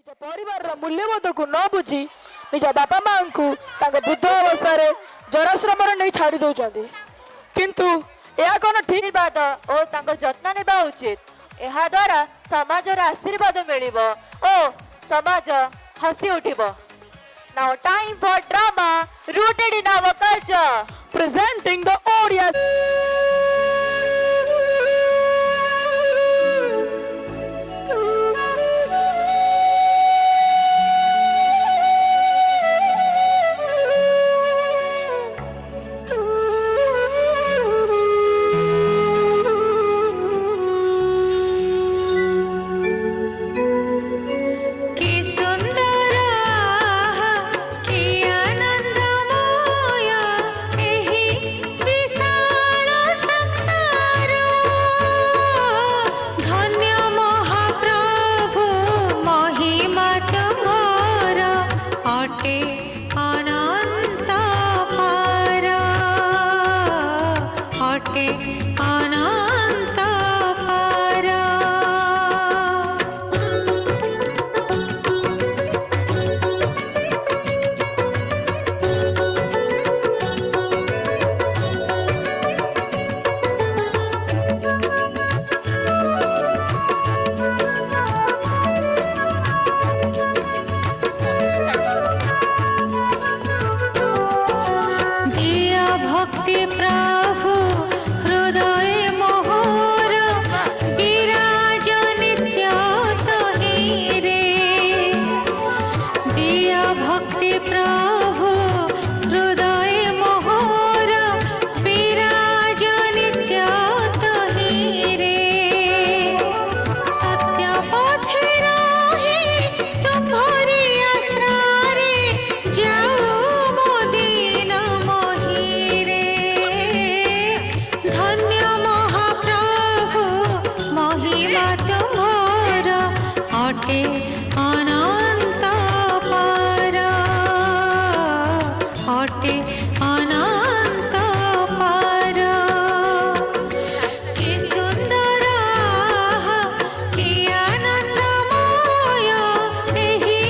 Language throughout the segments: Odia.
ନିଜ ପରିବାରର ମୂଲ୍ୟବୋଧକୁ ନ ବୁଝି ନିଜ ବାପା ମାଆଙ୍କୁ ତାଙ୍କ ବୃଦ୍ଧ ଅବସ୍ଥାରେ ଜରାଶ୍ରମରେ ନେଇ ଛାଡ଼ି ଦେଉଛନ୍ତି। କିନ୍ତୁ ଏହା କ'ଣ ଠିକ୍? ଆଶୀର୍ବାଦ ଓ ତାଙ୍କର ଯତ୍ନ ନେବା ଉଚିତ। ଏହାଦ୍ୱାରା ସମାଜର ଆଶୀର୍ବାଦ ମିଳିବ ଓ ସମାଜ ହସି ଉଠିବ। Now time for drama rooted in our culture. Presenting the Odia କି ସୁନ୍ଦର, କି ଆନନ୍ଦମୟ ଏହି ବିଶାଳ ସଂସାର। ଧନ୍ୟ ମହାପ୍ରଭୁ, ମହିମା ତୁମର ଅଟେ ଅନନ୍ତ ପାର, ଅଟେ ଅନନ୍ତ ପାର। ଦିଅ ଭକ୍ତି ପ୍ରଭୁ ହୃଦୟ ମୋହର, ବିରାଜ ନିତ୍ୟ ତହିଁରେ। ଦିଅ ଭକ୍ତି ପ୍ରଭୁ ହୃଦୟ ମୋହର, ବିରାଜ ନିତ୍ୟ ତହିଁରେ। ସତ୍ୟ ପଥେ ରହି ତୁମ୍ଭରି ଆଶ୍ରାରେ, ଯାଉ ମୋ ଦିନ ମହିରେ। ଧନ୍ୟ ମହାପ୍ରଭୁ, ମହିମା ତୁମର ଅଟେ ଅନନ୍ତ ପାର, ଅଟେ ଅନନ୍ତ ପାର। କି ସୁନ୍ଦର, କି ଆନନ୍ଦମୟ ଏହି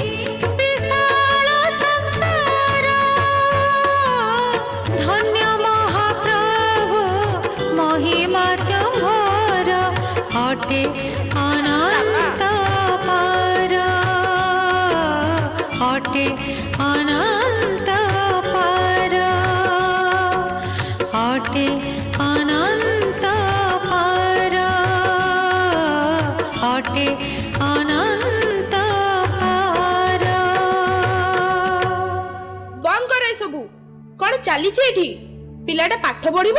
ବିଶାଳ ସଂସାର। ଧନ୍ୟ ମହାପ୍ରଭୁ, ମହିମା ତୁମ୍ଭର ଅଟେ ଅନନ୍ତ ପାର, ଅଟେ ଅନନ୍ତ ପାର, ଅଟେ ଅନନ୍ତ ପାର, ଅଟେ ଅନନ୍ତ ପାର। ବନ୍ଦ କର ଏସବୁ। କଣ ଚାଲିଛି ଏଠି? ପିଲାଟା ପାଠ ପଢିବ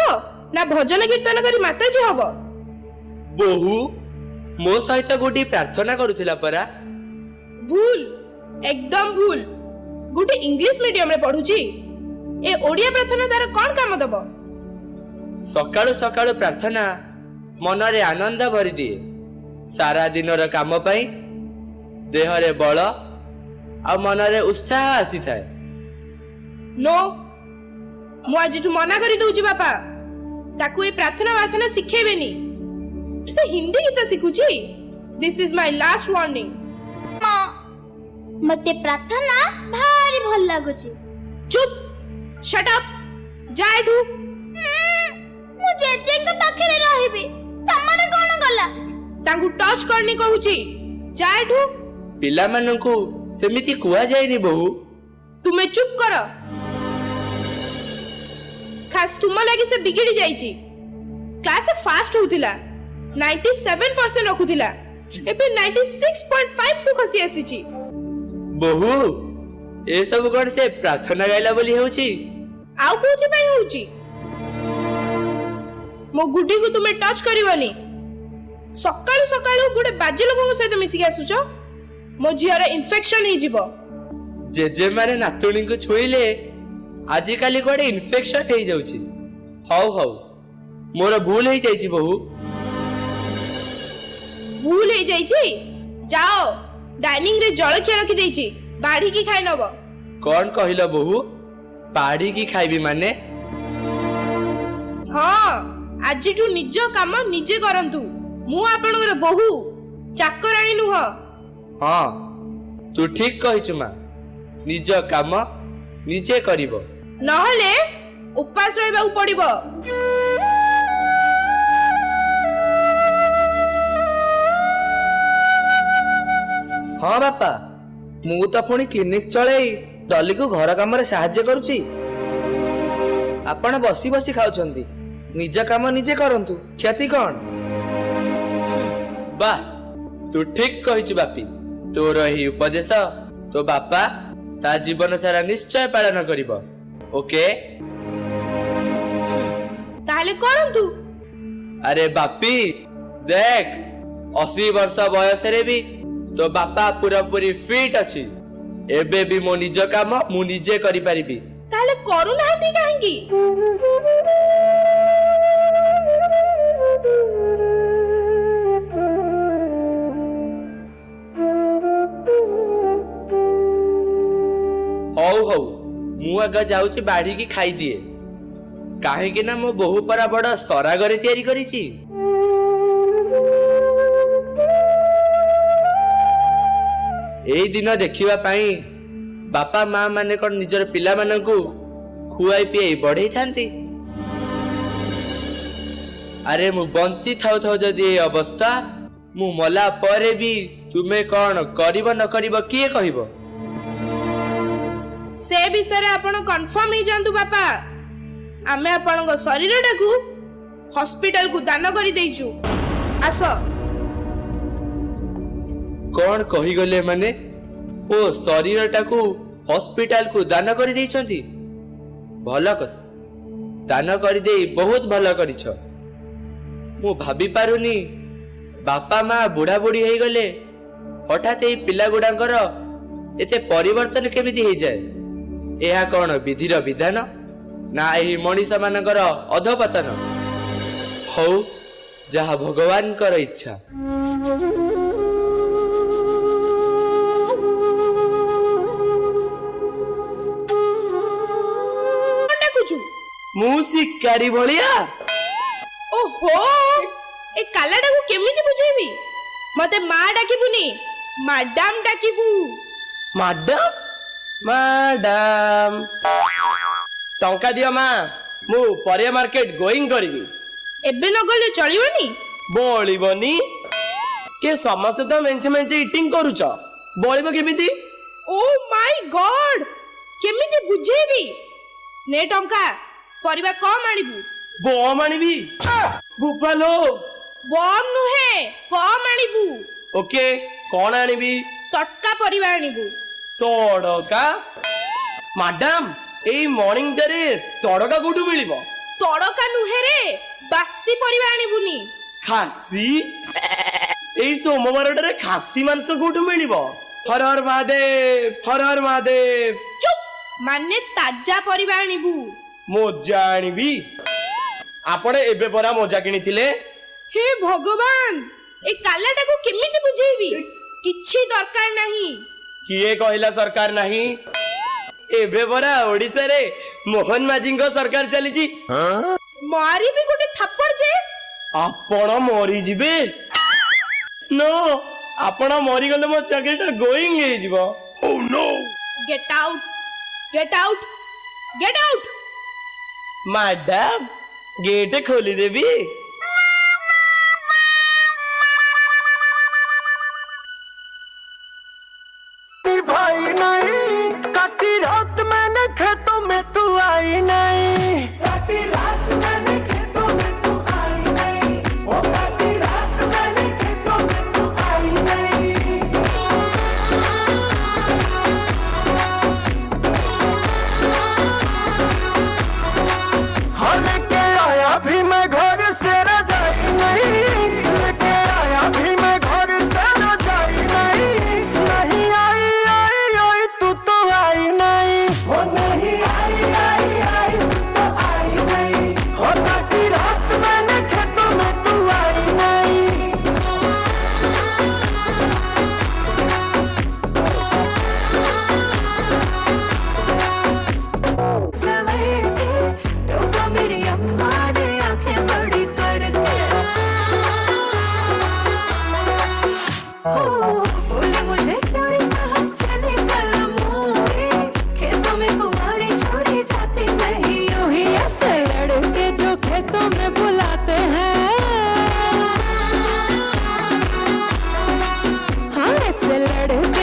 ନା ଭଜନ କୀର୍ତ୍ତନ କରି ମାତାଜୀ ହବ? ବୋହୁ, ମୋ ସହିତ ଗୋଟିଏ ପ୍ରାର୍ଥନା କରୁଥିଲା ପରା। ଭୁଲ, ଏକଦମ ଭୁଲ। ଗୋଟେ ଇଂଲିଶ ମିଡିୟମରେ ପଢୁଛି, ଏ ଓଡିଆ ପ୍ରାର୍ଥନା ତାର କଣ କାମ ଦବ? ସକାଳୁ ସକାଳୁ ପ୍ରାର୍ଥନା ମନରେ ଆନନ୍ଦ ଭରିଦିଏ। ସାରା ଦିନର କାମ ପାଇଁ ଦେହରେ ବଳ ଆଉ ମନରେ ଉତ୍ସାହ ଆସିଥାଏ। ନୋ, ମୁଁ ଆଜିଠୁ ମନା କରିଦଉଛି ବାପା, ତାକୁ ଏ ପ୍ରାର୍ଥନା ପ୍ରାର୍ଥନା ଶିଖେଇବେନି। ସେ ହିନ୍ଦୀ ଗୀତ ଶିଖୁଛି। This is my last warning. ମତେ ପ୍ରାର୍ଥନା ଭାରି ଭଲ ଲାଗୁଛି। ଚୁପ୍, ଶଟ୍ ଅପ୍, ଯା ଏଠୁ। ମୁଁ ଜେଜେଙ୍କ ପାଖରେ ରହିବି, ତମର କଣ ଗଲା? ତାଙ୍କୁ ଟଚ୍ କରନି କହୁଛି, ଯା ଏଠୁ। ପିଲାମାନଙ୍କୁ ସେମିତି କୁହାଯାଏନି ବୋହୁ। ତୁମେ ଚୁପ୍ କର। ଖାସ୍ ତୁମ ଲାଗି ସେ ବିଗିଡି ଯାଇଛି। କ୍ଲାସ ଫାଷ୍ଟ ହଉଥିଲା, 97% ରଖୁଥିଲା, ଏବେ 96.5 କୁ ଖସି ଆସିଛି। ବୋହୁ, ଏସବୁ କଣ ସେ ପ୍ରାର୍ଥନା ଗାଇଲା ବୋଲି ହେଉଛି? ଆଉ କୋଉଥିପାଇଁ ହଉଛି? ମୋ ଗୁଡିକୁ ତୁମେ ଟଚ୍ କରିବନି। ସକାଳୁ ସକାଳୁ ଗୋଟେ ବାଜେ ଲୋକଙ୍କ ସହିତ ମିଶିକି ଆସୁଛ, ମୋ ଝିଅର ଇନଫେକ୍ସନ ହେଇଯିବ। ଜେଜେମାନେ ନାତୁଣୀଙ୍କୁ ଛୁଇଁଲେ ଆଜିକାଲି କୁଆଡେ ଇନଫେକ୍ସନ ହେଇଯାଉଛି। ହଉ ହଉ, ମୋର ଭୁଲ ହେଇଯାଇଛି ବୋହୁ। ଭୁଲ ହେଇଯାଇଛି? ଯାଅ, ଡାଇନିଂ ରେ ଜଳଖିଆ ରଖିଦେଇଛି, ବାଢିକି ଖାଇ ନବ। କଣ କହିଲ ବୋହୁ? ବାଢିକି ଖାଇବି ମାନେ? ହଁ, ଆଜିଠୁ ନିଜ କାମ ନିଜେ କରନ୍ତୁ। ମୁଁ ଆପଣଙ୍କର ବୋହୂ, ଚାକରାଣୀ ନୁହଁ। ହଁ, ତୁ ଠିକ କହିଛୁ ମା, ନିଜ କାମ ନିଜେ କରିବ, ନହେଲେ ଉପାସ ରହିବାକୁ ପଡିବ। ହଁ ବାପା, ମୁଁ ତ ପୁଣି କ୍ଲିନିକ ଚଳେଇ ଡଲିକୁ ଘର କାମରେ ସାହାଯ୍ୟ କରୁଛି। ଆପଣ ବସି ବସି ଖାଉଛନ୍ତି, ନିଜ କାମ ନିଜେ କରନ୍ତୁ, କ୍ଷତି କଣ? ବାଃ, ତୁ ଠିକ କହିଛୁ ବାପି। ତୋର ଏହି ଉପଦେଶ ତୋ ବାପା ତା ଜୀବନ ସାରା ନିଶ୍ଚୟ ପାଳନ କରିବ। ଓକେ, ତାହେଲେ କରନ୍ତୁ। ଆରେ ବାପି ଦେଖ, 80 ବର୍ଷ ବୟସରେ ବି ତୋ ବାପା ପୁରାପୁରି ଫିଟ୍ ଅଛି। ଏବେ ବି ମୋ ନିଜ କାମ ମୁଁ ନିଜେ କରିପାରିବି। ତାହେଲେ କରୁନାହାନ୍ତି କାହିଁକି? ହଉ ହଉ, ମୁଁ ଆଗ ଯାଉଛି ବାଢିକି ଖାଇଦିଏ, କାହିଁକି ନା ମୋ ବୋହୂ ପରା ବଡ ସରାଗରେ ତିଆରି କରିଛି। ଏଇ ଦିନ ଦେଖିବା ପାଇଁ ବାପା ମା ମାନେ କଣ ନିଜର ପିଲାମାନଙ୍କୁ ଖୁଆଇ ପିଆଇ ବଢେଇଥାନ୍ତି? ଆରେ ମୁଁ ବଞ୍ଚି ଥାଉ ଥାଉ ଯଦି ଏ ଅବସ୍ଥା, ମୁଁ ମଲା ପରେ ବି ତୁମେ କଣ କରିବ ନ କରିବ କିଏ କହିବ? ସେ ବିଷୟରେ ଆପଣ କନଫର୍ମ ହେଇଯାଆନ୍ତୁ ବାପା। ଆମେ ଆପଣଙ୍କ ଶରୀରଟାକୁ ହସ୍ପିଟାଲକୁ ଦାନ କରିଦେଇଛୁ। ଆସ। କଣ କହିଗଲେ ମାନେ? ଓ ଶରୀରଟାକୁ ହସ୍ପିଟାଲକୁ ଦାନ କରିଦେଇଛନ୍ତି? ଭଲ କଥା, ଦାନ କରିଦେଇ ବହୁତ ଭଲ କରିଛ। ମୁଁ ଭାବି ପାରୁନି, ବାପା ମା ବୁଢା ବୁଢୀ ହେଇଗଲେ ହଠାତ୍ ଏଇ ପିଲାଗୁଡାଙ୍କର ଏତେ ପରିବର୍ତ୍ତନ କେମିତି ହେଇଯାଏ? ଏହା କଣ ବିଧିର ବିଧାନ ନା ଏହି ମଣିଷମାନଙ୍କର ଅଧପତନ? ହଉ, ଯାହା ଭଗବାନଙ୍କର ଇଚ୍ଛା। କଣ ଡାକୁଛୁ? ମୁଁ ଶିକାରୀ ଭଳିଆ। ଓହୋ, ଏ କାଲାଟାକୁ କେମିତି ବୁଝେଇବି? ମତେ ମା ଡାକିବୁନି, ମାଡାମ ଡାକିବୁ। ମାଡାମ? ମାଡାମ, ଟଙ୍କା ଦିଅ ମା, ମୁଁ ପରିବା ମାର୍କେଟ ଗୋଇଂ କରିବି। ଏବେ ନ ଗଲେ ଚଳିବନି? ବଳିବନି କି? ସମସ୍ତେ ତ ମେଞ୍ଚେ ମେଞ୍ଚେ ଇଟିଂ କରୁଛ, ବଳିବ କେମିତି? ଓ ମାଇ ଗଡ, କେମିତି ବୁଝେଇବି? ନେ ଟଙ୍କା, ପରିବା କମ ଆଣିବୁ। ବମ୍ ଆଣିବି? ବୁପାଲୋ। ବମ୍ ନୁହେଁ, କମ ଆଣିବୁ। ଓକେ, କଣ ଆଣିବି? ତଟକା ପରିବା ଆଣିବୁ। ତଡ଼କା? ମାଡାମ, ଏଇ ମର୍ଣ୍ଣିଂଟାରେ ତଡ଼କା କୋଉଠୁ ମିଳିବ? ତଡ଼କା ନୁହେଁ ରେ, ବାସି ପରିବା ଆଣିବୁନି। ଖାସି? ଏଇ ସୋମବାରଟାରେ ଖାସି ମାଂସ କୋଉଠୁ ମିଳିବ? ହର ହର ମହାଦେବ, ହର ହର ମହାଦେବ। ଚୁପ୍! ମାନେ ତାଜା ପରିବା ଆଣିବୁ। ମୋଜା ଆଣିବି? ଆପଣ ଏବେ ପରା ମୋଜା କିଣିଥିଲେ। ହେ ଭଗବାନ, ଏ କାଲାଟାକୁ କେମିତି ବୁଝେଇବି? କିଛି ଦରକାର ନାହିଁ। କିଏ କହିଲା ସରକାର ନାହିଁ? ଏବେ ପରା ଓଡିଶାରେ ମୋହନ ମାଝୀଙ୍କ ସରକାର ଚାଲିଛି। ମାରିବି ଗୋଟେ ଥାପଡ଼ ଯେ। ଆପଣ ମରିଯିବେ? ନୋ, ଆପଣ ମରିଗଲେ ମୋ ଚାକିରିଟା ଗୋଇଂ ହେଇଯିବ। Get out, get out, get out. Madam, gate ଖୋଲିଦେବି? भाई नहीं, काटी रात मैंने खेतों में तू आई नहीं, काटी रात मैंने खेतों में तू आई नहीं, ओ काटी रात मैंने खेतों में तू आई नहीं। हाँ लेके आया भी मैं घर से रजाई नहीं, लेके आया भी मैं घर से रजाई नहीं, नहीं आई आई आई तू तो आई नहीं, ओ नहीं आई आई आई तू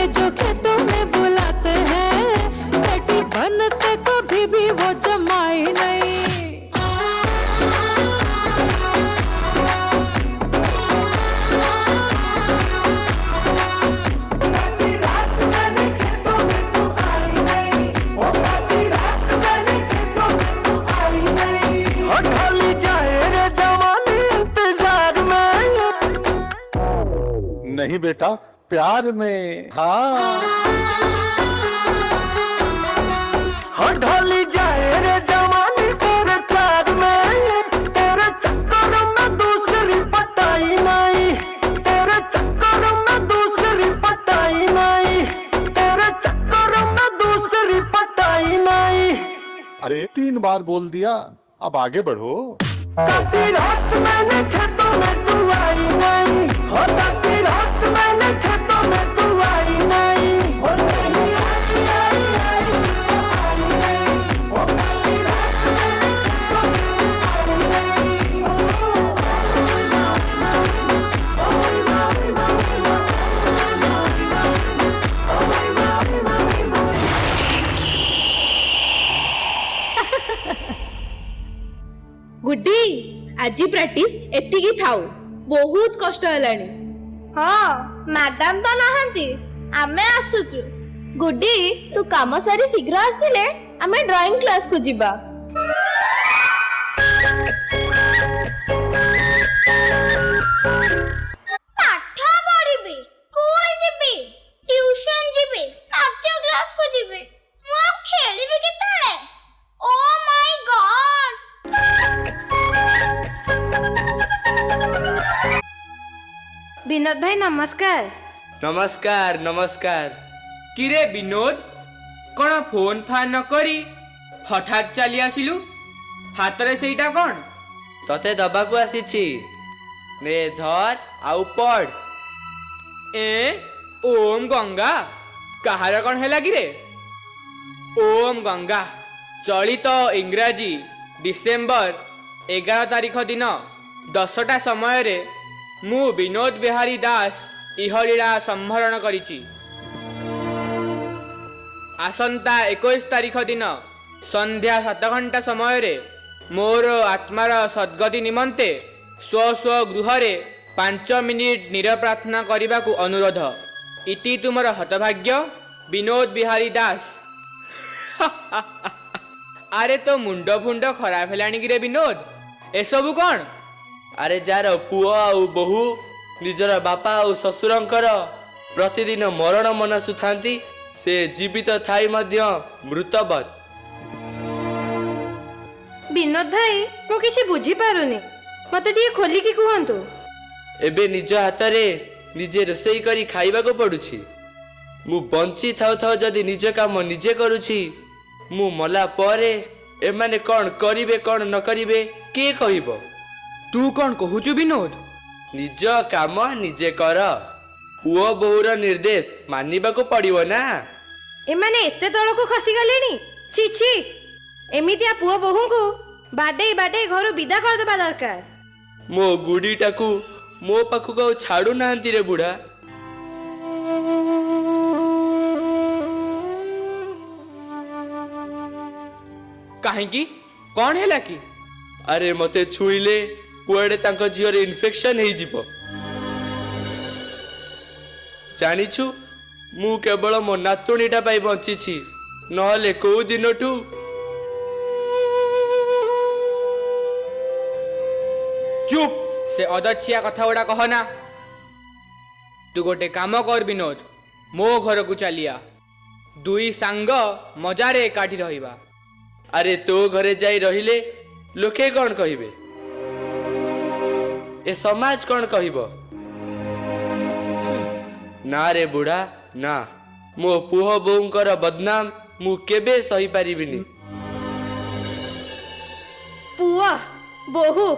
जो खेतों में बुलाते हैं, बेटी बनते कभी भी वो जमाई नहीं। काटी रात मैंने खेतों में तू आई नहीं, ओ काटी रात मैंने खेतों में तू आई नहीं। हो ढाली जाए रे जवानी इंतजार में। नहीं बेटा, प्यार में। हाँ, हो ढाली जाए रे जवानी तेरे प्यार में, तेरे चक्कर में दूसरी पटाई नहीं, तेरे चक्कर में दूसरी पटाई नहीं, तेरे चक्कर में दूसरी पटाई नहीं। अरे 3 बार बोल दिया, अब आगे बढ़ो। काटी रात मैंने खेतों में तू आई नहीं, हो काटी रात मैंने खेतों में तू आई नहीं, हो नहीं आई आई आई आई नहीं, हो काटी रात मैंने खेतों में तू आई नहीं। ଗୁଡି, ଆଜି ପ୍ରାକ୍ଟିସ ଏତିକି ଥାଉ, ବହୁତ କଷ୍ଟ ହେଲାଣି। ହଁ, ମ୍ୟାଡାମ ତ ନାହାନ୍ତି, ଆମେ ଆସୁଛୁ। ଗୁଡି, ତୁ କାମ ସାରି ଶୀଘ୍ର ଆସିଲେ ଆମେ ଡ୍ରଇଂ କ୍ଲାସକୁ ଯିବା। ପାଠ ପଢିବି, ସ୍କୁଲ ଯିବି, ଟ୍ୟୁସନ ଯିବି, ନାଚ କ୍ଲାସକୁ ଯିବି, ମୁଁ ଆଉ ଖେଳିବି କେତେବେଳେ? ଓ ମାଇ ଗଡ୍! ବିନୋଦ ଭାଇ ନମସ୍କାର। ନମସ୍କାର ନମସ୍କାର। କିରେ ବିନୋଦ, କ'ଣ ଫୋନ୍ ଫାନ୍ ନ କରି ହଠାତ୍ ଚାଲି ଆସିଲୁ? ହାତରେ ସେଇଟା କ'ଣ? ତତେ ଦବାକୁ ଆସିଛି, ନେ ଧର ଆଉ ପଢ। ଏ ଓମ୍ ଗଙ୍ଗା, କାହାର କ'ଣ ହେଲା କିରେ? ଓମ୍ ଗଙ୍ଗା, ଚଳିତ ଇଂରାଜୀ ଡିସେମ୍ବର 11 ତାରିଖ ଦିନ 10ଟା ସମୟରେ ମୁଁ ବିନୋଦ ବିହାରୀ ଦାସ ଇହଲୀଳା ସମ୍ଭରଣ କରିଛି। ଆସନ୍ତା 21 ତାରିଖ ଦିନ ସନ୍ଧ୍ୟା 7 ଘଣ୍ଟା ସମୟରେ ମୋର ଆତ୍ମାର ସଦ୍ଗତି ନିମନ୍ତେ ସ୍ୱ ସ୍ୱ ଗୃହରେ 5 ମିନିଟ୍ ନୀରବ ପ୍ରାର୍ଥନା କରିବାକୁ ଅନୁରୋଧ। ଇତି ତୁମର ହତଭାଗ୍ୟ ବିନୋଦ ବିହାରୀ ଦାସ। ଆରେ ତୋ ମୁଣ୍ଡ ଫୁଣ୍ଡ ଖରାପ ହେଲାଣି କିରେ ବିନୋଦ? ଏସବୁ କ'ଣ? ଆରେ ଯାର ପୁଅ ଆଉ ବୋହୂ ନିଜର ବାପା ଆଉ ଶ୍ୱଶୁରଙ୍କର ପ୍ରତିଦିନ ମରଣ ମନାସୁଥାନ୍ତି, ସେ ଜୀବିତ ଥାଇ ମଧ୍ୟ ମୃତବତ୍। ବିନୋଦ ଭାଇ, ମୁଁ କିଛି ବୁଝିପାରୁନି, ମତେ ଟିକେ ଖୋଲିକି କୁହନ୍ତୁ। ଏବେ ନିଜ ହାତରେ ନିଜେ ରୋଷେଇ କରି ଖାଇବାକୁ ପଡୁଛି। ମୁଁ ବଞ୍ଚି ଥାଉ ଥାଉ ଯଦି ନିଜ କାମ ନିଜେ କରୁଛି, ମୁଁ ମଲା ପରେ ଏମାନେ କ'ଣ କରିବେ କ'ଣ ନ କରିବେ କିଏ କହିବ? ତୁ କ'ଣ କହୁଛୁ ବିନୋଦ? ନିଜ କାମ ନିଜେ କର, ପୁଅ ବୋହୂର ନିର୍ଦ୍ଦେଶ ମାନିବାକୁ ପଡିବ ନା। ଏମାନେ ଏତେ ତଳକୁ ଖସିଗଲେଣି, ଛି ଛି! ଏମିତିଆ ପୁଅ ବୋହୂଙ୍କୁ ବାଡେଇ ବାଡେଇ ଘରୁ ବିଦା କରିଦେବା ଦରକାର। ମୋ ଗୁଡିଟାକୁ ମୋ ପାଖକୁ ଆଉ ଛାଡୁନାହାନ୍ତି ରେ ବୁଢା। କାହିଁକି, କ'ଣ ହେଲା କି? ଆରେ ମତେ ଛୁଇଁଲେ କୁଆଡେ ତାଙ୍କ ଝିଅର ଇନଫେକ୍ସନ ହେଇଯିବ। ଜାଣିଛୁ, ମୁଁ କେବଳ ମୋ ନାତୁଣୀଟା ପାଇଁ ବଞ୍ଚିଛି, ନହେଲେ କୋଉ ଦିନଠୁ। ଚୁପ୍, ସେ ଅଦଛିଆ କଥା ଗୁଡ଼ା କହନା। ତୁ ଗୋଟେ କାମ କର ବିନୋଦ, ମୋ ଘରକୁ ଚାଲିଆ, ଦୁଇ ସାଙ୍ଗ ମଜାରେ ଏକାଠି ରହିବା। ଆରେ ତୋ ଘରେ ଯାଇ ରହିଲେ ଲୋକେ କ'ଣ କହିବେ, ଏ ସମାଜ କ'ଣ କହିବ? ନା ରେ ବୁଢା ନା, ମୋ ପୁଅ ବୋଉଙ୍କର ବଦନାମ ମୁଁ କେବେ ସହିପାରିବିନି। ପୁଅ ବୋହୂ,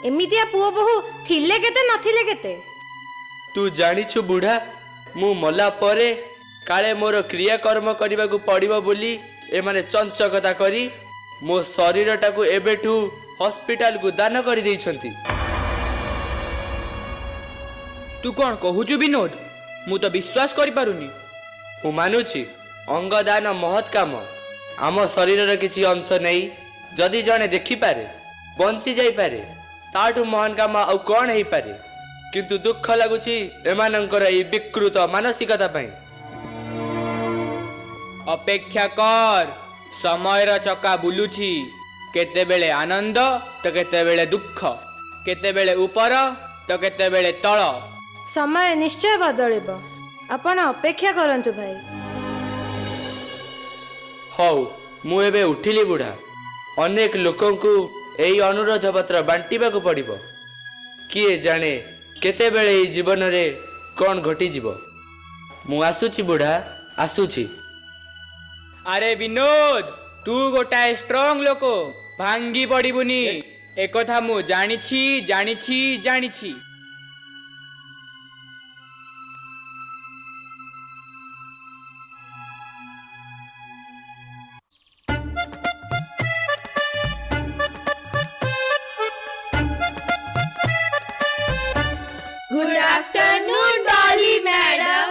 ଏମିତିଆ ପୁଅ ବୋହୂ ଥିଲେ କେତେ ନଥିଲେ କେତେ। ତୁ ଜାଣିଛୁ ବୁଢା, ମୁଁ ମଲା ପରେ କାଳେ ମୋର କ୍ରିୟାକର୍ମ କରିବାକୁ ପଡ଼ିବ ବୋଲି ଏମାନେ ଚଞ୍ଚକତା କରି ମୋ ଶରୀରଟାକୁ ଏବେଠୁ ହସ୍ପିଟାଲକୁ ଦାନ କରିଦେଇଛନ୍ତି। ତୁ କ'ଣ କହୁଛୁ ବିନୋଦ? ମୁଁ ତ ବିଶ୍ୱାସ କରିପାରୁନି। ମୁଁ ମାନୁଛି ଅଙ୍ଗଦାନ ମହତ୍ କାମ। ଆମ ଶରୀରର କିଛି ଅଂଶ ନେଇ ଯଦି ଜଣେ ଦେଖିପାରେ, ବଞ୍ଚି ଯାଇପାରେ, ତାଠୁ ମହାନ କାମ ଆଉ କ'ଣ ହେଇପାରେ? କିନ୍ତୁ ଦୁଃଖ ଲାଗୁଛି ଏମାନଙ୍କର ଏଇ ବିକୃତ ମାନସିକତା ପାଇଁ। ଅପେକ୍ଷା କର, ସମୟର ଚକା ବୁଲୁଛି। କେତେବେଳେ ଆନନ୍ଦ ତ କେତେବେଳେ ଦୁଃଖ, କେତେବେଳେ ଉପର ତ କେତେବେଳେ ତଳ। ସମୟ ନିଶ୍ଚୟ ବଦଳିବ, ଆପଣ ଅପେକ୍ଷା କରନ୍ତୁ ଭାଇ। ହଉ, ମୁଁ ଏବେ ଉଠିଲି ବୁଢ଼ା। ଅନେକ ଲୋକଙ୍କୁ ଏଇ ଅନୁରୋଧ ପତ୍ର ବାଣ୍ଟିବାକୁ ପଡ଼ିବ। କିଏ ଜାଣେ କେତେବେଳେ ଏଇ ଜୀବନରେ କ'ଣ ଘଟିଯିବ। ମୁଁ ଆସୁଛି ବୁଢ଼ା, ଆସୁଛି। ଆରେ ବିନୋଦ, ତୁ ଗୋଟାଏ ଷ୍ଟ୍ରଙ୍ଗ ଲୋକ, ଭାଙ୍ଗି ପଡ଼ିବୁନି, ଏକଥା ମୁଁ ଜାଣିଛି ଜାଣିଛି ଜାଣିଛି। Good afternoon, Dolly madam.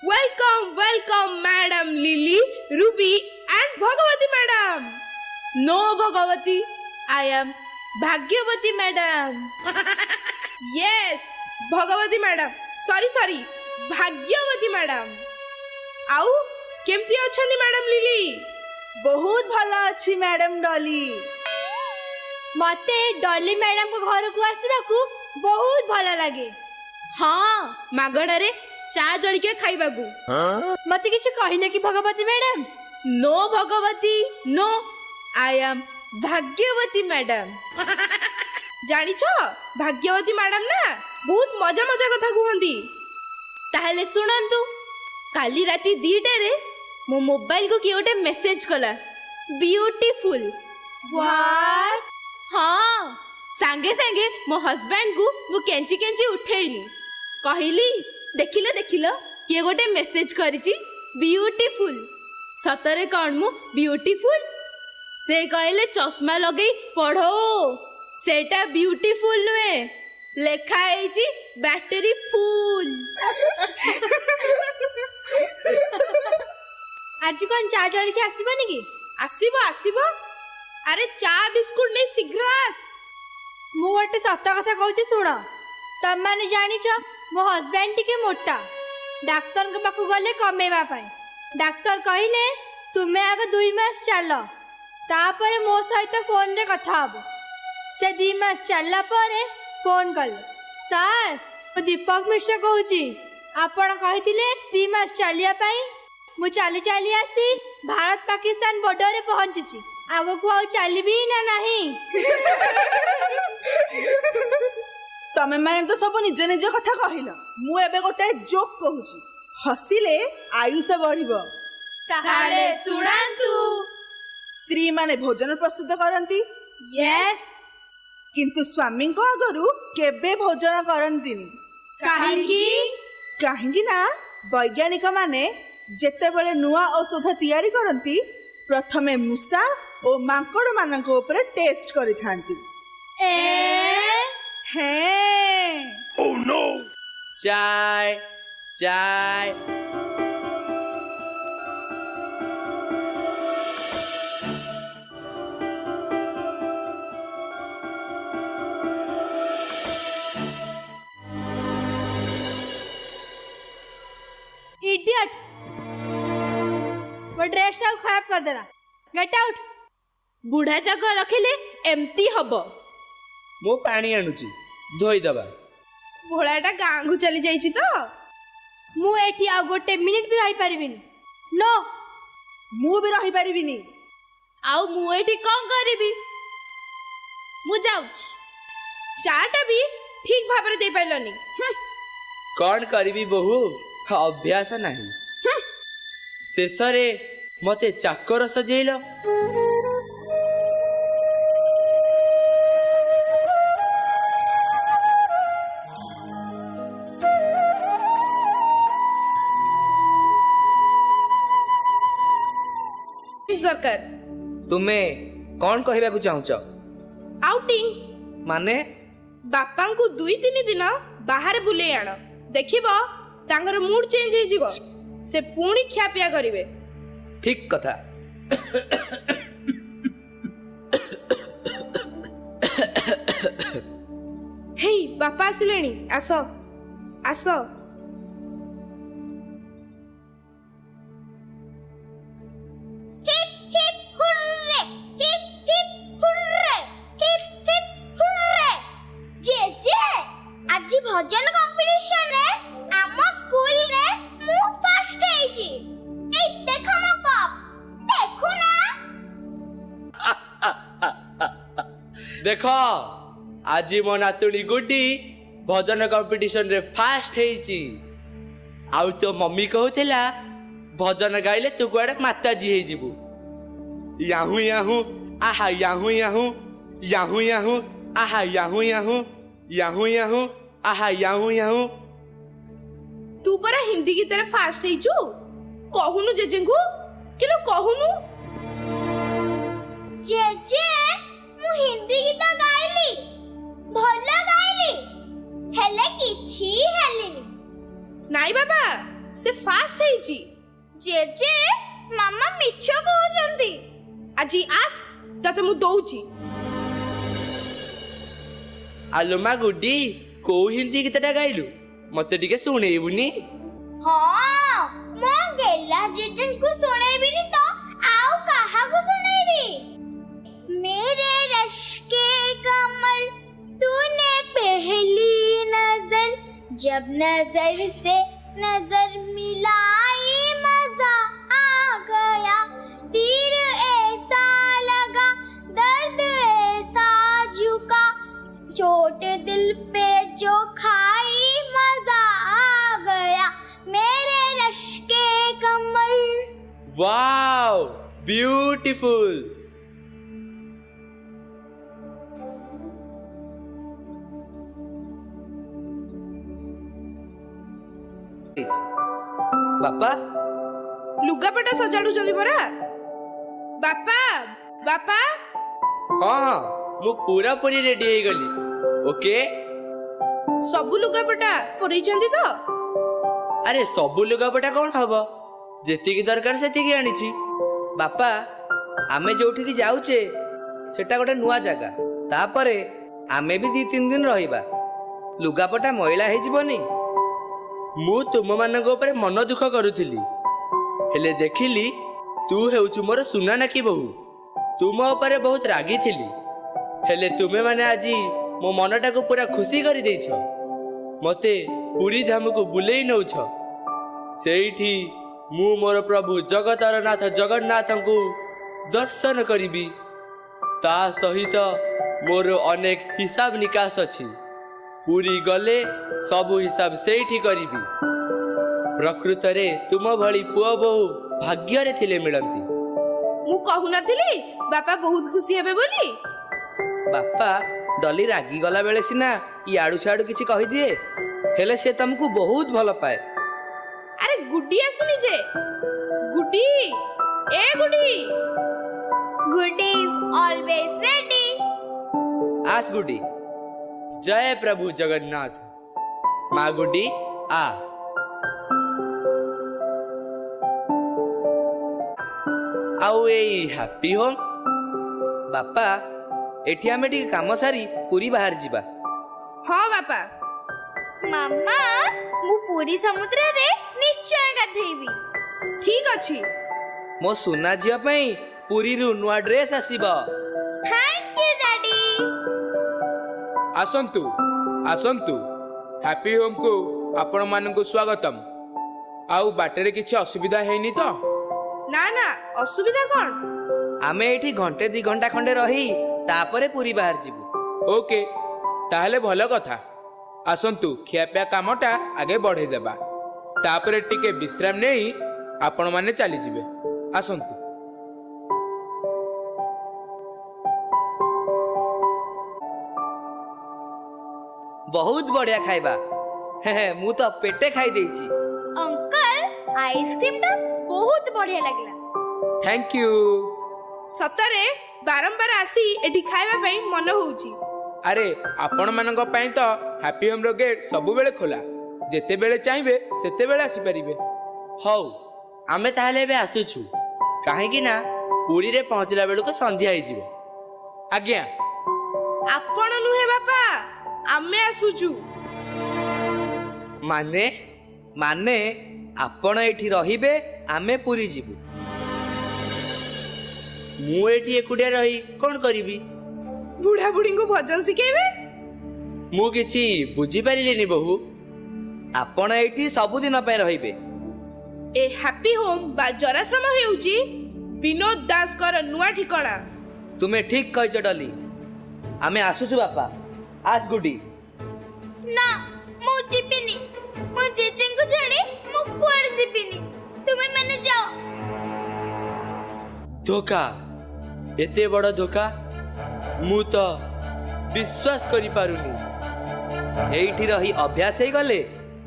Welcome, welcome, Madam Lily, Ruby, and Bhagavati madam. No, Bhagavati, I am Bhagyavati madam. Yes, Bhagavati madam. Sorry, sorry, Bhagyavati madam. ଆଉ କେମିତି ଅଛନ୍ତି ମ୍ୟାଡାମ ଲିଲି? ବହୁତ ଭଲ ଅଛି ମ୍ୟାଡାମ ଡଲି। ମତେ ଡଲି ମ୍ୟାଡାମଙ୍କ ଘରକୁ ଆସିବାକୁ ବହୁତ ଭଲ ଲାଗେ। ହଁ, ମାଗଣାରେ ଚା ଜଳିଖିଆ ଖାଇବାକୁ। ମତେ କିଛି କହିଲେ କି Bhagabati madam? No Bhagabati, no, I am Bhagyabati madam. ଜାଣିଛ, ଭାଗ୍ୟବତୀ ମ୍ୟାଡାମ ନା ବହୁତ ମଜା ମଜା କଥା କୁହନ୍ତି। ତାହେଲେ ଶୁଣନ୍ତୁ, କାଲି ରାତି 2ଟାରେ ମୋ ମୋବାଇଲକୁ କିଏ ଗୋଟେ ମେସେଜ କଲା, ବିୟୁଟିଫୁଲ। ହଁ, ସାଙ୍ଗେ ସାଙ୍ଗେ ମୋ ହଜବ୍ୟାଣ୍ଡକୁ ମୁଁ କେଞ୍ଚି କେଞ୍ଚି ଉଠେଇଲି, କହିଲି ଦେଖିଲ ଦେଖିଲ କିଏ ଗୋଟେ ମେସେଜ କରିଛି ବିୟୁଟିଫୁଲ, ସତରେ କ'ଣ ମୁଁ ବିୟୁଟିଫୁଲ? ସେ କହିଲେ ଚଷମା ଲଗେଇ ପଢ଼, ସେଟା ବିୟୁଟିଫୁଲ ନୁହେଁ, ଲେଖା ହେଇଛି ବ୍ୟାଟେରୀ ଫୁଲ। ଆଜି କ'ଣ ଚା ଜଳଖିଆ ଆସିବନି କି? ଆସିବ ଆସିବ। ଆରେ ଚା ବିସ୍କୁଟ ନେଇ ଶୀଘ୍ର ଆସ। ମୁଁ ଗୋଟେ ସତ କଥା କହୁଛି ଶୁଣ। ତମମାନେ ଜାଣିଛ ମୋ ହଜବ୍ୟାଣ୍ଡ ଟିକେ ମୋଟା, ଡାକ୍ତରଙ୍କ ପାଖକୁ ଗଲେ କମେଇବା ପାଇଁ। ଡାକ୍ତର କହିଲେ ତୁମେ ଆଗ 2 ମାସ ଚାଲ, ତାପରେ ମୋ ସହିତ ଫୋନରେ କଥା ହବ। ସେ 2 ମାସ ଚାଲିଲା ପରେ ଫୋନ୍ କଲେ, ସାର୍ ମୁଁ ଦୀପକ ମିଶ୍ର କହୁଛି, ଆପଣ କହିଥିଲେ 2 ମାସ ଚାଲିବା ପାଇଁ, ମୁଁ ଚାଲି ଚାଲି ଆସି ଭାରତ ପାକିସ୍ତାନ ବର୍ଡରରେ ପହଞ୍ଚିଛି, ଆଗକୁ ଆଉ ଚାଲିବି ନା ନାହିଁ? ତମେ ମାନେ ତ ସବୁ ନିଜ ନିଜ କଥା କହିଲ, ମୁଁ ଏବେ ଗୋଟେ ଜୋକ୍ କହୁଛି, ହସିଲେ ଆୟୁଷ ବଢିବ। ତାହେଲେ ଶୁଣାନ୍ତୁ। ସ୍ତ୍ରୀ ମାନେ ଭୋଜନ ପ୍ରସ୍ତୁତ କରନ୍ତି, ୟେସ୍, କିନ୍ତୁ ସ୍ୱାମୀଙ୍କ ଆଗରୁ କେବେ ଭୋଜନ କରନ୍ତିନି। କାହିଁକି? କାହିଁକି ନା ବୈଜ୍ଞାନିକ ମାନେ ଯେତେବେଳେ ନୂଆ ଔଷଧ ତିଆରି କରନ୍ତି, ପ୍ରଥମେ ମୂଷା ଓ ମାଙ୍କଡ଼ ମାନଙ୍କ ଉପରେ ଟେଷ୍ଟ କରିଥାନ୍ତି। ଚାଏ ଚାଏ। ଇଡିଅଟ୍, ମୋ ଡ୍ରେସଟାକୁ ଖରାପ କରିଦେଲା। Get out. ବୁଢ଼ା ଯାକ ରଖିଲେ ଏମିତି ହବ। ମୁଁ ପାଣି ଆଣୁଛି, ଧୋଇଦବା। ଭୋଳାଟା ଗାଁକୁ ଚାଲି ଯାଇଛି ତ। ମୁଁ ଏଠି ଆଉ ଗୋଟେ ମିନିଟ୍ ବି ରହିପାରିବିନି। ନୋ। ମୁଁ ବି ରହିପାରିବିନି। ଆଉ ମୁଁ ଏଠି କ'ଣ କରିବି? ମୁଁ ଯାଉଛି। ଚାଟା ବି ଠିକ ଭାବରେ ଦେଇପାରିଲନି। କ'ଣ କରିବି ବୋହୁ, ଅଭ୍ୟାସ ନାହିଁ। ଶେଷରେ ମତେ ଚାକର ସଜେଇଲ। ଦରକାର। ତୁମେ କ'ଣ କହିବାକୁ ଚାହୁଁଛ? ଆଉଟିଂ ମାନେ? ବାପାଙ୍କୁ 2-3 ଦିନ ବାହାରେ ବୁଲେଇ ଆଣ, ଦେଖିବ ତାଙ୍କର ମୁଡ୍ ଚେଞ୍ଜ ହେଇଯିବ। ସେ ପୁଣି ଖିଆପିଆ କରିବେ। ଠିକ କଥା। ହେଇ, ବାପା ଆସିଲେଣି, ଆସ ଆସ। Hip hip hurray, hip hip hurray, hip hip hurray. ଜେଜେ, ଆଜି ଭଜନ କମ୍ପିଟିସନରେ ଆମ ସ୍କୁଲରେ ମୁଁ ଫାର୍ଷ୍ଟ ହେଇଛି। ଏଇ ଦେଖ ମୋ କପ୍, ଦେଖୁନା। ଦେଖ, ଆଜି ମୋ ନାତୁଣୀ ଗୁଡି ଭଜନ କମ୍ପିଟିସନରେ ଫାଷ୍ଟ ହେଇଛି। ଆଉ ତୋ ମମି କହୁଥିଲା ଭଜନ ଗାଇଲେ ତୁ କୁଆଡ଼େ ମାତାଜୀ ହେଇଯିବୁ। ୟାହୁଁ ୟାହୁଁ ଆହା ୟାହୁଁ ୟାହୁଁ, ୟାହୁଁ ୟାହୁଁ ଆହା ୟାହୁଁ ୟାହୁଁ, ୟାହୁଁ ୟାହୁଁ ଆହା ୟାହୁଁ ୟାହୁଁ। ତୁ ପରା ହିନ୍ଦୀ ଗୀତରେ ଫାଷ୍ଟ ହେଇଛୁ, କହୁନୁ ଜେଜେଙ୍କୁ, କିଲୋ କହୁନୁ। ଜେଜେ, ମୁଁ ହିନ୍ଦୀ ଗୀତ ଗାଇଲି, ଭଲ ଗାଇଲି, ହେଲେ କିଛି ହେଲିନି। ନାଇଁ ବାବା, ସେ ଫାଷ୍ଟ ହେଇଛି। ଜେଜେ, ମାମା ମିଛ କହୁଛନ୍ତି। ଆଜି ଆସ, ତତେ ମୁଁ ଦଉଛି। ଆଲୋ ମା ଗୁଡି, କୋଉ ହିନ୍ଦୀ ଗୀତଟା ଗାଇଲୁ? ମତେ ଟିକେ ଶୁଣେଇବୁନି? ହଁ, ମୋ ଗେଲା ଜେଜେଙ୍କୁ ଶୁଣେଇବିନି ତ ଆଉ କାହାକୁ ଶୁଣେଇବି? मेरे रश्के कमर तूने पहली नजर, जब नजर से नजर मिलाई मजा आ गया, तीर ऐसा लगा, दर्द ऐसा झुका, चोट दिल पे जो खाई मजा आ गया, मेरे रश्के कमर। Wow, beautiful. ବାପା। ଲୁଗାପଟା ସଜାଡୁଛନ୍ତି ପରା ବାପା। ବାପା। ହଁ ହଁ, ମୁଁ ପୁରାପୁରି ରେଡି ହେଇଗଲି। ଓକେ। ସବୁ ଲୁଗାପଟା ପୁରେଇଛନ୍ତି ତ? ଆରେ, ସବୁ ଲୁଗାପଟା କ'ଣ ହବ? ଯେତିକି ଦରକାର ସେତିକି ଆଣିଛି। ବାପା, ଆମେ ଯୋଉଠିକି ଯାଉଛେ ସେଟା ଗୋଟେ ନୂଆ ଜାଗା, ତାପରେ ଆମେ ବି 2-3 ଦିନ ରହିବା। ଲୁଗାପଟା ମଇଳା ହେଇଯିବନି? ମୁଁ ତୁମମାନଙ୍କ ଉପରେ ମନ ଦୁଃଖ କରୁଥିଲି, ହେଲେ ଦେଖିଲି ତୁ ହେଉଛୁ ମୋର ସୁନା ନାକି ବୋହୂ। ତୁମ ଉପରେ ବହୁତ ରାଗିଥିଲି, ହେଲେ ତୁମେମାନେ ଆଜି ମୋ ମନଟାକୁ ପୁରା ଖୁସି କରିଦେଇଛ। ମୋତେ ପୁରୀ ଧାମକୁ ବୁଲେଇ ନଉଛ। ସେଇଠି ମୁଁ ମୋର ପ୍ରଭୁ ଜଗତର ନାଥ ଜଗନ୍ନାଥଙ୍କୁ ଦର୍ଶନ କରିବି। ତା ସହିତ ମୋର ଅନେକ ହିସାବ ନିକାଶ ଅଛି। ପୁରୀ ଗଲେ ସବୁ ହିସାବ ସେଇଠି କରିବି। ପ୍ରକୃତରେ ତୁମ ଭଳି ପୁଅ ବୋହୂ ଭାଗ୍ୟରେ ଥିଲେ ମିଳନ୍ତି। ମୁଁ କହୁନଥିଲି ବାପା ବହୁତ ଖୁସି ହେବେ ବୋଲି? ବାପା, ଡଲି ରାଗିଗଲା ବେଳେ ସିନା ଇଆଡୁ ସିଆଡୁ କିଛି କହିଦିଏ, ହେଲେ ସେ ତମକୁ ବହୁତ ଭଲ ପାଏ। ଆରେ, ଗୁଡି ଆସୁନି ଯେ? ଗୁଡି, ଏ ଗୁଡି। Gudi is always ready. ଆସ ଗୁଡି। ଜୟ ପ୍ରଭୁ ଜଗନ୍ନାଥ। ମା ଗୁଡି, ଆ। ଆଉ ଏଇ ହାପି ହୋମ୍? ବାପା, ଏଠି ଆମେ ଟିକେ କାମ ସାରି ପୁରୀ ବାହାରି ଯିବା। ହଁ ବାପା। ମାମା, ମୁଁ ପୁରୀ ସମୁଦ୍ରରେ ନିଶ୍ଚୟ ଗାଧେଇବି। ଠିକ ଅଛି। ମୋ ସୁନା ଝିଅ ପାଇଁ ପୁରୀରୁ ନୂଆ ଡ୍ରେସ୍ ଆସିବ। Thank you, Daddy. ଆସନ୍ତୁ ଆସନ୍ତୁ, ହ୍ୟାପି ହୋମ୍କୁ ଆପଣମାନଙ୍କୁ ସ୍ୱାଗତମ। ଆଉ ବାଟରେ କିଛି ଅସୁବିଧା ହେଇନି ତ? ନା ନା, ଅସୁବିଧା କ'ଣ? ଆମେ ଏଇଠି ଘଣ୍ଟେ 2 ଘଣ୍ଟା ଖଣ୍ଡେ ରହି ତାପରେ ପୁରୀ ବାହାରି ଯିବୁ। ଓକେ, ତାହେଲେ ଭଲ କଥା। ଆସନ୍ତୁ, ଖିଆପିଆ କାମଟା ଆଗେ ବଢ଼େଇ ଦେବା, ତାପରେ ଟିକେ ବିଶ୍ରାମ ନେଇ ଆପଣମାନେ ଚାଲିଯିବେ। ଆସନ୍ତୁ। ବହୁତ ବଢିଆ ଖାଇବା। ହେ ହେ, ମୁଁ ତ ପେଟେ ଖାଇ ଦେଇଛି। ଅଙ୍କଲ, ଆଇସ୍କ୍ରିମଟା ବହୁତ ବଢିଆ ଲାଗିଲା। Thank you. ସତରେ ବାରମ୍ବାର ଆସି ଏଠି ଖାଇବା ପାଇଁ ମନ ହଉଛି। ଆରେ, ଆପଣମାନଙ୍କ ପାଇଁ ତ ହ୍ୟାପି ହୋମ୍ର ଗେଟ୍ ସବୁବେଳେ ଖୋଲା। ଯେତେବେଳେ ଚାହିଁବେ ସେତେବେଳେ ଆସିପାରିବେ। ହଉ, ଆମେ ତାହେଲେ ଏବେ ଆସୁଛୁ, କାହିଁକି ନା ପୁରୀରେ ପହଞ୍ଚିଲା ବେଳକୁ ସନ୍ଧ୍ୟା ହେଇଯିବ। ଆଜ୍ଞା। ଆପଣ ନୁହେଁ ବାପା, ଆମେ ଆସୁଛୁ। ମାନେ? ମାନେ ଆପଣ ଏଇଠି ରହିବେ, ଆମେ ପୁରୀ ଯିବୁ। ମୁଁ ଏଠି ଏକୁଟିଆ ରହି କ'ଣ କରିବି? ବୁଢା ବୁଢୀଙ୍କୁ ଭଜନ ଶିଖେଇବେ। ମୁଁ କିଛି ବୁଝିପାରିଲିନି ବୋହୁ। ଆପଣ ଏଇଠି ସବୁଦିନ ପାଇଁ ରହିବେ। ଏ ହାପି ହୋମ୍ ବା ଜରାଶ୍ରମ ହେଉଛି ବିନୋଦ ଦାସଙ୍କର ନୂଆ ଠିକଣା। ତୁମେ ଠିକ୍ କହିଛ ଡଲି। ଆମେ ଆସୁଛୁ ବାପା। ଆସ ଗୁଡି। ନା, ମୁଁ ଯିବିନି। ମୋ ଜେଜେଙ୍କୁ ଛାଡ଼ି ମୁଁ କୁଆଡ଼େ ଯିବିନି। ତୁମେ ମାନେ ଯାଅ। ଧୋକା, ଏତେ ବଡ଼ ଧୋକା, ମୁଁ ତ ବିଶ୍ୱାସ କରିପାରୁନି। ଏଇଠି ରହି ଅଭ୍ୟାସ ହେଇଗଲେ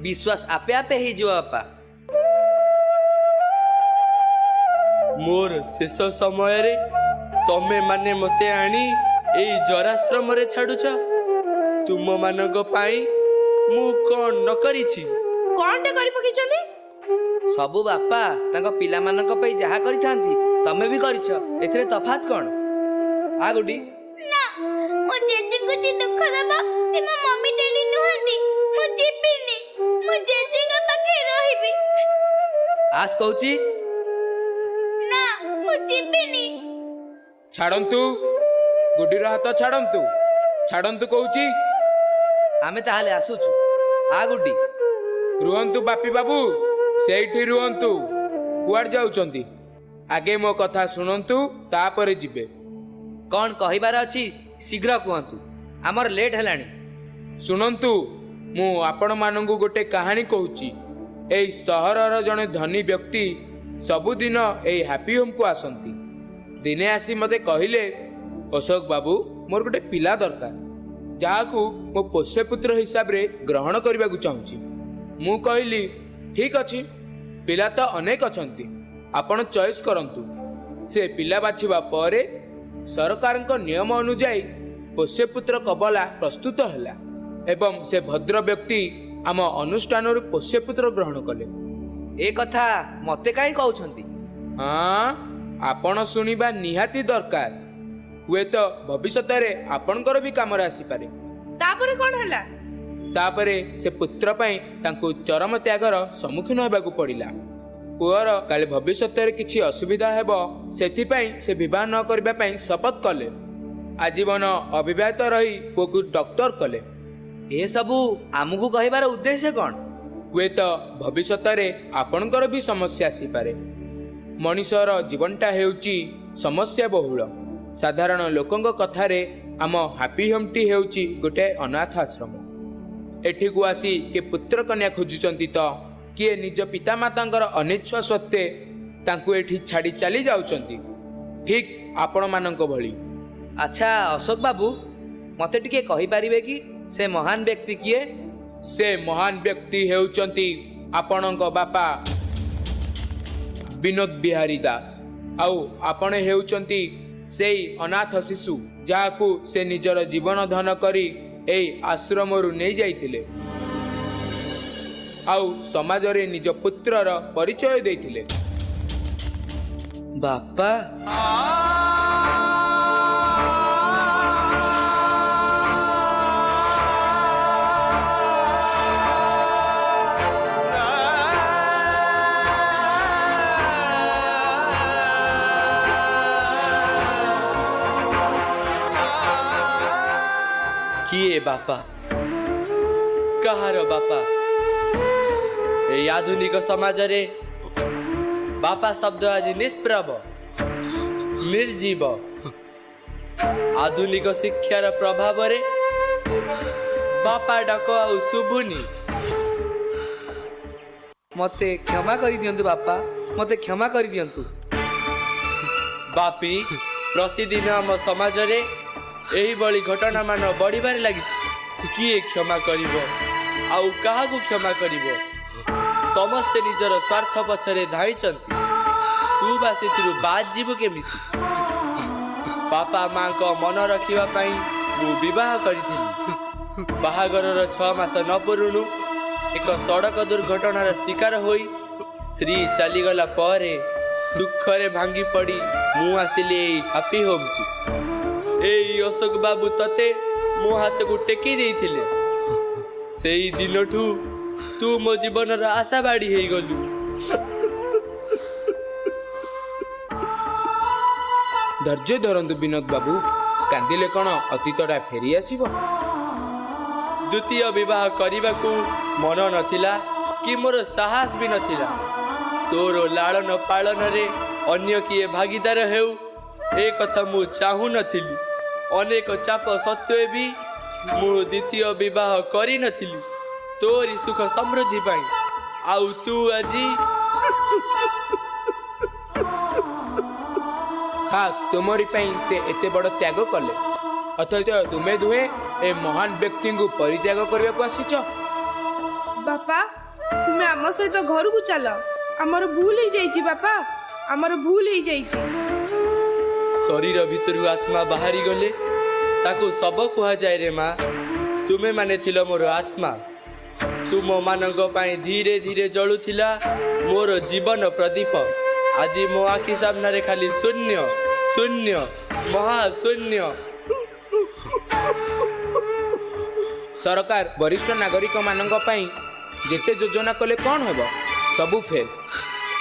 ବିଶ୍ୱାସ ଆପେ ଆପେ ହେଇଯିବ ବାପା। ମୋର ଶେଷ ସମୟରେ ତମେ ମାନେ ମୋତେ ଆଣି ଏଇ ଜରାଶ୍ରମରେ ଛାଡୁଛ। ତୁମମାନଙ୍କ ପାଇଁ ମୁଁ କ'ଣ ନ କରିଛି? କଣଟେ କରି ପକେଇଛନ୍ତି? ସବୁ ବାପା ତାଙ୍କ ପିଲାମାନଙ୍କ ପାଇଁ ଯାହା କରିଥାନ୍ତି ତମେ ବି କରିଛ, ଏଥିରେ ତଫାତ କ'ଣ? ଆ ଗୁଡି। ନା, ମୋ ଜେଜେଙ୍କୁ ଯିଏ ଦୁଃଖ ଦବ ସେ ମୋ ମମି ଡାଡି ନୁହନ୍ତି। ମୁଁ ଯିବିନି, ମୁଁ ଜେଜେଙ୍କ ପାଖରେ ରହିବି। ଆସ କହୁଛି। ନା, ମୁଁ ଯିବିନି। ଛାଡ଼ନ୍ତୁ, ଗୁଡିର ହାତ ଛାଡ଼ନ୍ତୁ, ଛାଡ଼ନ୍ତୁ କହୁଛି। ଆମେ ତାହେଲେ ଆସୁଛୁ। ଆ ଗୁଡି। ରୁହନ୍ତୁ ବାପି ବାବୁ, ସେଇଠି ରୁହନ୍ତୁ। କୁଆଡ଼େ ଯାଉଛନ୍ତି? ଆଗେ ମୋ କଥା ଶୁଣନ୍ତୁ, ତାପରେ ଯିବେ। କ'ଣ କହିବାର ଅଛି ଶୀଘ୍ର କୁହନ୍ତୁ, ଆମର ଲେଟ୍ ହେଲାଣି। ଶୁଣନ୍ତୁ, ମୁଁ ଆପଣମାନଙ୍କୁ ଗୋଟେ କାହାଣୀ କହୁଛି। ଏଇ ସହରର ଜଣେ ଧନୀ ବ୍ୟକ୍ତି ସବୁଦିନ ଏଇ ହାପି ହୋମ୍କୁ ଆସନ୍ତି। ଦିନେ ଆସି ମୋତେ କହିଲେ, ଅଶୋକ ବାବୁ, ମୋର ଗୋଟେ ପିଲା ଦରକାର, ଯାହାକୁ ମୋ ପୋଷ୍ୟପୁତ୍ର ହିସାବରେ ଗ୍ରହଣ କରିବାକୁ ଚାହୁଁଛି। ମୁଁ କହିଲି, ଠିକ୍ ଅଛି, ପିଲା ତ ଅନେକ ଅଛନ୍ତି, ଆପଣ ଚଏସ୍ କରନ୍ତୁ। ସେ ପିଲା ବାଛିବା ପରେ ସରକାରଙ୍କ ନିୟମ ଅନୁଯାୟୀ ପୋଷ୍ୟପୁତ୍ର କବଲା ପ୍ରସ୍ତୁତ ହେଲା ଏବଂ ସେ ଭଦ୍ର ବ୍ୟକ୍ତି ଆମ ଅନୁଷ୍ଠାନରୁ ପୋଷ୍ୟପୁତ୍ର ଗ୍ରହଣ କଲେ। ଏ କଥା ମୋତେ କାହିଁ କହୁଛନ୍ତି? ହଁ, ଆପଣ ଶୁଣିବା ନିହାତି ଦରକାର। ହୁଏତ ଭବିଷ୍ୟତରେ ଆପଣଙ୍କର ବି କାମରେ ଆସିପାରେ। ତାପରେ କ'ଣ ହେଲା? ତାପରେ ସେ ପୁତ୍ର ପାଇଁ ତାଙ୍କୁ ଚରମ ତ୍ୟାଗର ସମ୍ମୁଖୀନ ହେବାକୁ ପଡ଼ିଲା। ପୁଅର କାଳେ ଭବିଷ୍ୟତରେ କିଛି ଅସୁବିଧା ହେବ, ସେଥିପାଇଁ ସେ ବିବାହ ନ କରିବା ପାଇଁ ଶପଥ କଲେ। ଆଜୀବନ ଅବିବାହିତ ରହି ପୁଅକୁ ଡକ୍ଟର କଲେ। ଏସବୁ ଆମକୁ କହିବାର ଉଦ୍ଦେଶ୍ୟ କ'ଣ? ହୁଏତ ଭବିଷ୍ୟତରେ ଆପଣଙ୍କର ବି ସମସ୍ୟା ଆସିପାରେ। ମଣିଷର ଜୀବନଟା ହେଉଛି ସମସ୍ୟା ବହୁଳ। ସାଧାରଣ ଲୋକଙ୍କ କଥାରେ ଆମ ହାପି ହୋମ୍ଟି ହେଉଛି ଗୋଟେ ଅନାଥ ଆଶ୍ରମ। ଏଠିକୁ ଆସି କିଏ ପୁତ୍ରକନ୍ୟା ଖୋଜୁଛନ୍ତି ତ କିଏ ନିଜ ପିତାମାତାଙ୍କର ଅନିଚ୍ଛା ସତ୍ତ୍ୱେ ତାଙ୍କୁ ଏଠି ଛାଡ଼ି ଚାଲି ଯାଉଛନ୍ତି, ଠିକ୍ ଆପଣମାନଙ୍କ ଭଳି। ଆଚ୍ଛା ଅଶୋକ ବାବୁ, ମୋତେ ଟିକେ କହିପାରିବେ କି ସେ ମହାନ ବ୍ୟକ୍ତି କିଏ? ସେ ମହାନ ବ୍ୟକ୍ତି ହେଉଛନ୍ତି ଆପଣଙ୍କ ବାପା ବିନୋଦ ବିହାରୀ ଦାସ, ଆଉ ଆପଣ ହେଉଛନ୍ତି ସେଇ ଅନାଥ ଶିଶୁ ଯାହାକୁ ସେ ନିଜର ଜୀବନ ଧନ କରି ଏଇ ଆଶ୍ରମରୁ ନେଇଯାଇଥିଲେ ଆଉ ସମାଜରେ ନିଜ ପୁତ୍ରର ପରିଚୟ ଦେଇଥିଲେ। ବାପା। କିଏ ବାପା? କାହାର ବାପା? ଏଇ ଆଧୁନିକ ସମାଜରେ ବାପା ଶବ୍ଦ ଆଜି ନିଷ୍ପ୍ରଭ, ନିର୍ଜୀବ। ଆଧୁନିକ ଶିକ୍ଷାର ପ୍ରଭାବରେ ବାପା ଡାକ ଆଉ ଶୁଭୁନି। ମୋତେ କ୍ଷମା କରିଦିଅନ୍ତୁ ବାପା, ମୋତେ କ୍ଷମା କରିଦିଅନ୍ତୁ। ବାପି, ପ୍ରତିଦିନ ଆମ ସମାଜରେ ଏହିଭଳି ଘଟଣାମାନ ବଢ଼ିବାରେ ଲାଗିଛି। କିଏ କ୍ଷମା କରିବ ଆଉ କାହାକୁ କ୍ଷମା କରିବ? ସମସ୍ତେ ନିଜର ସ୍ୱାର୍ଥ ପଛରେ ଧାଇଁଛନ୍ତି। ତୁ ବା ସେଥିରୁ ବାଦ୍ ଯିବୁ କେମିତି? ବାପା ମାଙ୍କ ମନ ରଖିବା ପାଇଁ ମୁଁ ବିବାହ କରିଥିଲି। ବାହାଘରର 6 ମାସ ନ ପୂରୁଣୁ ଏକ ସଡ଼କ ଦୁର୍ଘଟଣାର ଶିକାର ହୋଇ ସ୍ତ୍ରୀ ଚାଲିଗଲା ପରେ ଦୁଃଖରେ ଭାଙ୍ଗି ପଡ଼ି ମୁଁ ଆସିଲି ଏଇ ହାପି ହୋମ୍କୁ। ଏଇ ଅଶୋକ ବାବୁ ତତେ ମୋ ହାତକୁ ଟେକି ଦେଇଥିଲେ। ସେଇ ଦିନଠୁ ତୁ ମୋ ଜୀବନର ଆଶା ବାଡ଼ି ହେଇଗଲୁ। ଧୈର୍ଯ୍ୟ ଧରନ୍ତୁ ବିନୋଦ ବାବୁ, କାନ୍ଦିଲେ କ'ଣ ଅତୀତଟା ଫେରି ଆସିବ? ଦ୍ୱିତୀୟ ବିବାହ କରିବାକୁ ମନ ନଥିଲା କି ମୋର ସାହସ ବି ନଥିଲା। ତୋର ଲାଳନ ପାଳନରେ ଅନ୍ୟ କିଏ ଭାଗିଦାର ହେଉ, ଏ କଥା ମୁଁ ଚାହୁଁନଥିଲି। ଅନେକ ଚାପ ସତ୍ତ୍ୱେ ବି ମୁଁ ଦ୍ୱିତୀୟ ବିବାହ କରିନଥିଲି ତୋରି ସୁଖ ସମୃଦ୍ଧି ପାଇଁ। ଆଉ ତୁ ଆଜି ଖାସ୍ ତୁମରି ପାଇଁ ସେ ଏତେ ବଡ଼ ତ୍ୟାଗ କଲେ, ଅଥଚ ତୁମେ ଦୁହେଁ ଏ ମହାନ ବ୍ୟକ୍ତିଙ୍କୁ ପରିତ୍ୟାଗ କରିବାକୁ ଆସିଛ। ବାପା, ତୁମେ ଆମ ସହିତ ଘରକୁ ଚାଲ। ଆମର ଭୁଲ ହେଇଯାଇଛି ବାପା, ଆମର ଭୁଲ ହେଇଯାଇଛି। ଶରୀର ଭିତରୁ ଆତ୍ମା ବାହାରି ଗଲେ ତାକୁ ଶବ କୁହାଯାଏ ରେ ମା। ତୁମେମାନେ ଥିଲ ମୋର ଆତ୍ମା। ତୁମମାନଙ୍କ ପାଇଁ ଧୀରେ ଧୀରେ ଜଳୁଥିଲା ମୋର ଜୀବନ ପ୍ରଦୀପ। ଆଜି ମୋ ଆଖି ସାମ୍ନାରେ ଖାଲି ଶୂନ୍ୟ, ଶୂନ୍ୟ, ମହାଶୂନ୍ୟ। ସରକାର ବରିଷ୍ଠ ନାଗରିକମାନଙ୍କ ପାଇଁ ଯେତେ ଯୋଜନା କଲେ କ'ଣ ହେବ, ସବୁ ଫେଲ୍।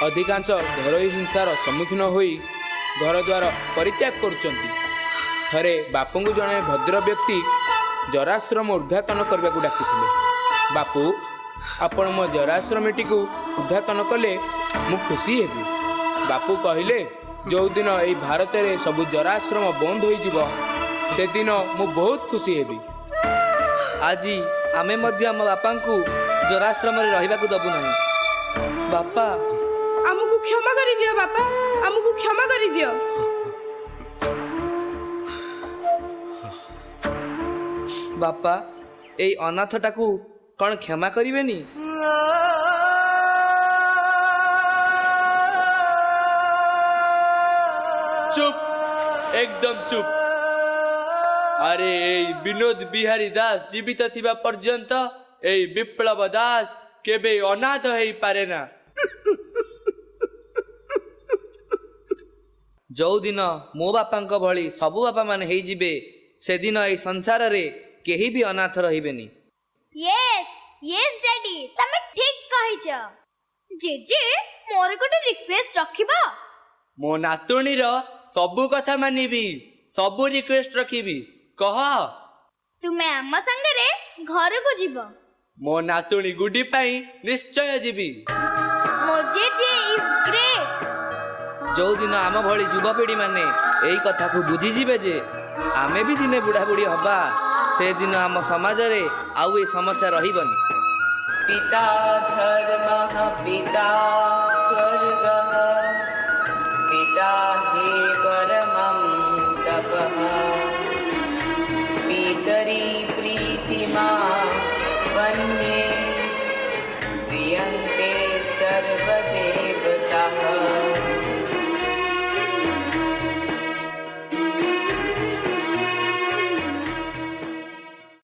ଅଧିକାଂଶ ଘରୋଇ ହିଂସାର ସମ୍ମୁଖୀନ ହୋଇ ଘରଦ୍ୱାର ପରିତ୍ୟାଗ କରୁଛନ୍ତି। ଥରେ ବାପୁଙ୍କୁ ଜଣେ ଭଦ୍ର ବ୍ୟକ୍ତି ଜରାଶ୍ରମ ଉଦ୍ଘାଟନ କରିବାକୁ ଡାକିଥିଲେ। ବାପୁ, ଆପଣ ମୋ ଜରାଶ୍ରମଟିକୁ ଉଦ୍ଘାଟନ କଲେ ମୁଁ ଖୁସି ହେବି। ବାପୁ କହିଲେ, ଯେଉଁଦିନ ଏଇ ଭାରତରେ ସବୁ ଜରାଶ୍ରମ ବନ୍ଦ ହୋଇଯିବ, ସେଦିନ ମୁଁ ବହୁତ ଖୁସି ହେବି। ଆଜି ଆମେ ମଧ୍ୟ ଆମ ବାପାଙ୍କୁ ଜରାଶ୍ରମରେ ରହିବାକୁ ଦବୁ ନାହିଁ। ବାପା, ଆମକୁ କ୍ଷମା କରିଦିଅ ବାପା, ଆମକୁ କ୍ଷମା କରିଦିଅ। ବାପା, ଏଇ ଅନାଥଟାକୁ କ'ଣ କ୍ଷମା କରିବେନି? ଚୁପ୍, ଏକଦମ ଚୁପ୍। ଆରେ ଏଇ ବିନୋଦ ବିହାରୀ ଦାସ ଜୀବିତ ଥିବା ପର୍ଯ୍ୟନ୍ତ ଏଇ ବିପ୍ଳବ ଦାସ କେବେ ଅନାଥ ହେଇପାରେ ନା। ଯୋଉଦିନ ମୋ ବାପାଙ୍କ ଭଳି ସବୁ ବାପାମାନେ ହେଇଯିବେ, ସେଦିନ ଏଇ ସଂସାରରେ କେହି ବି ଅନାଥ ରହିବେନି। ୟେସ୍ ୟେସ୍ ଡ୍ୟାଡି, ତମେ ଠିକ କହିଛ। ଜେଜେ, ମୋର ଗୋଟେ ରିକ୍ୱେଷ୍ଟ ରଖିବ? ମୋ ନାତୁଣୀର ସବୁ କଥା ମାନିବି, ସବୁ ରିକ୍ୱେଷ୍ଟ ରଖିବି, କହ। ତୁମେ ଆମ ସାଙ୍ଗରେ ଘରକୁ ଯିବ। ମୋ ନାତୁଣୀ ଗୁଡି ପାଇଁ ନିଶ୍ଚୟ ଯିବି। ମୋ ଜେଜେ is great. ଯୋଉଦିନ ଆମ ଭଳି ଯୁବପିଢ଼ିମାନେ ଏଇ କଥାକୁ ବୁଝିଯିବେ ଯେ ଆମେ ବି ଦିନେ ବୁଢ଼ାବୁଢ଼ୀ ହବା, ସେଦିନ ଆମ ସମାଜରେ ଆଉ ଏ ସମସ୍ୟା ରହିବନି। ପିତା ଧର୍ମଃ ପିତା ସ୍ୱର୍ଗଃ